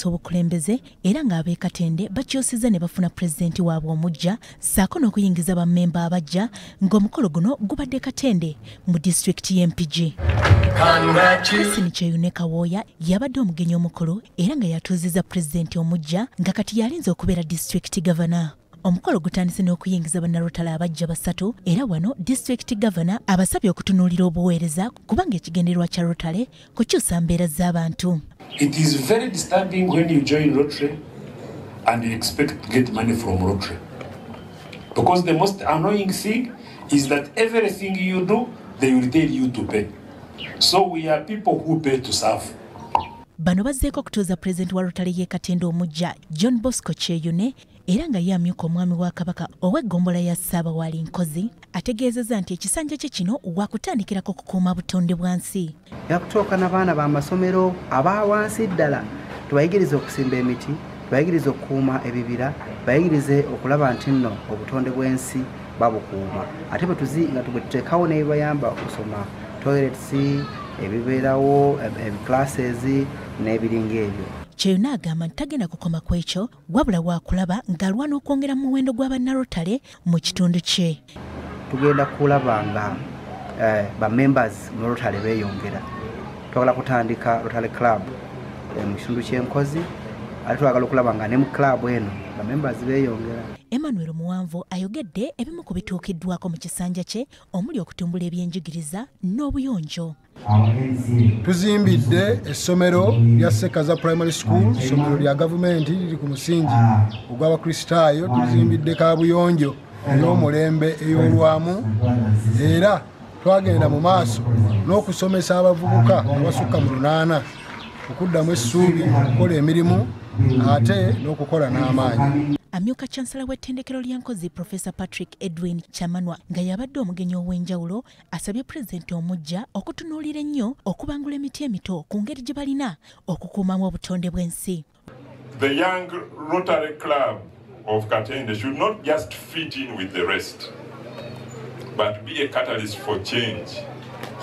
Obukulembeze era ng'ab'e Katende bakyusizza ne bafuna pulezidenti waabwe omujja ssaako n'okuyingiza bammemba abajja ng'omukolo guno gubadde Katende mu disitulikiti y'e Mpigi. Christine Kyeyune Kawooya yabadde omugenyi omukulu era nga yatuuzizza pulezidenti omujja nga kati yalinze okubeera disitulikiti gavana. Omukolo gutandise n'okuyingiza bannarotale abajja basatu era wano disitulikiti gavana abasabye okutunuulira obuweereza kubanga ekigendererwa kya Rotary kukyusa mbeera z'abantu. It is very disturbing when you join Rotary and you expect to get money from Rotary. Because the most annoying thing is that everything you do, they will tell you to pay. So we are people who pay to serve. Bano bazzeeko okutuuza pulezidenti wa Rotary y'e Katende omujja John Bosco Kyeyune era nga ye amyuka omwami wa Kabaka ow'eggombolola ya Ssaabawaali Nkozi ategeezezza nti ekisanja kye kino waakutandikirako okukuuma butonde bwa nsi. Yakutuuka n'abaana b'amasomero aba wansi ddala tubayigirize okusimba emiti, tubayigirize okukuuma ebibira, tubayigirize okulaba nti nno obutonde bw'ensi babukuuma. Ate bwe tuzi nga tuteekawo n'ebibayamba okusoma toilets, ebibeerawo, classes n'ebiringa ebyo. Kyeyune agamba nti tagenda kukoma ku ekyo wabula waakulaba ng'alwana okwongera mu muwendo gwa bannarotale mu kitundu kye. Tugenda kulaba nga ba members mu Rotary beeyongera. Twagala kutandika Rotary Club mu kitundu ky'Enkozi, ate twagala okulaba nga ne mu club eno ba members beeyongera. Emmanuel Muwanvu ayogedde ebimu ku bituukiddwako mu kisanja kye omuli okutumbula ebyenjigiriza n'obuyonjo. Tuzimbidde essomero lya Sekaza Primary School, essomero lya gavumenti liri ku musingi ogw'Abakristaayo. Tuzimbidde kabuyonjo ey'omulembe ey'olwamu era twagenda mu maaso n'okusomesa abavubuka abasukka mu 8 okuddamu essuubi okukola emirimu ate n'okukola n'amaanyi. Amyuka Chancellor w'ettendekero lya Nkozi Professor Patrick Edwin Chamanwa nga yabadde omugenyi ow'enjawulo asabye pulezidenti omujja okutunuulira ennyo okubangula emiti emito ku ngeri gye balina okukuumamu obutonde bw'ensi. The young Rotary Club of Katende should not just fit in with the rest, but be a catalyst for change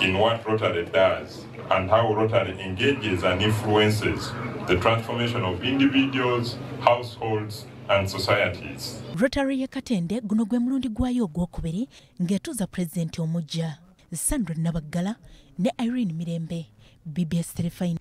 in what Rotary does and how Rotary engages and influences the transformation of individuals, households, and societies. Rotary y'e Katende guno gwe mulundi gwayo ogwokubiri ng'etuuza pulezidenti omujja. Sandra Nabaggala ne Irene Mirembe, BBS Terefayina.